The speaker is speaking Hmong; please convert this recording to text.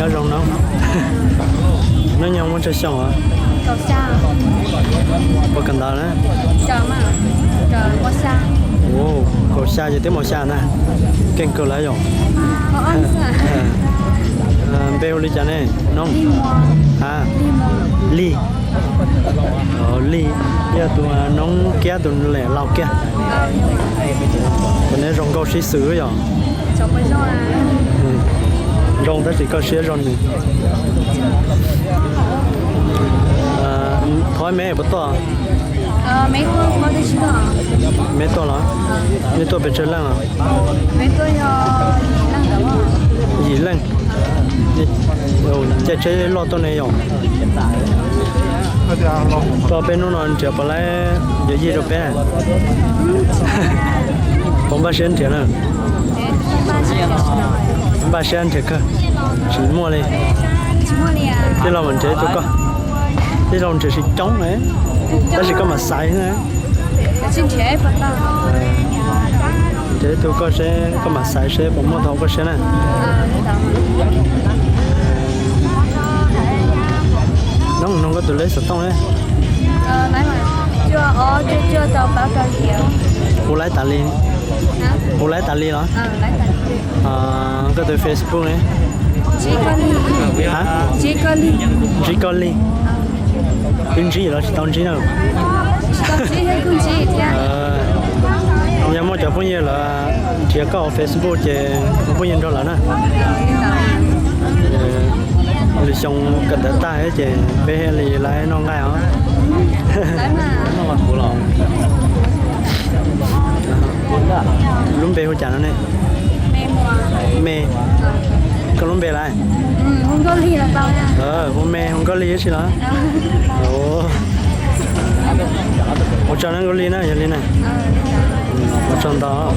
Nyob zoo noob. Noob nyoog muaj tsawg xyoo os? Puas kawm ntawv na? Kaum xya ces twb mus xya ntag. Keej kawg lawm yom. Npe hu li cas ne noob? A, Lig. Lig, yog tus noob kiab tus laus kiag. Tus neb zoo nkauj sib xws yom. Zoo tab sis koj siab zoo nws. Thov me puas tuaj? Me tuaj los? Nej tuaj pes tsawg leej os? Yim leej. Caij tsheb loj tuaj ne yom. Koj peb hnub no nrhiav puas laib yuav yij rau peb? Puas npaj siab nrhiav na? Npaj siab nrhiav kawg. Tsis muaj li. Tij laug mam nrhiav ib tug koj. Tij laug nrhiav tsis coob, tab sis koj mam xaiv na. Nrhiav ib tug koj seb, koj mam xaiv seb puas muaj tau koj siab na. Noob, noog koj tus lej xov tooj ne? Hu laib tas li. Hu laib tas li los? Koj tus Facebook ne? Ntsib Koj Lig. Twb ntsib los tsis tau ntsib na. Yog muaj cov phooj ywg lawv nrhiav koj hauv Facebook ces ua phooj ywg nrog lawv na. Lwm xyoo kawm ntawv tag ces peb thiaj li laiv noj nqaij os. Lub npe hu cas no ne? Me. Koj lub npe lawm? Hu Me, hu Nkauj Lig ib si los? Ua tsaug nawb Nkauj Lig na, yog li na. Ua tsaug ntau.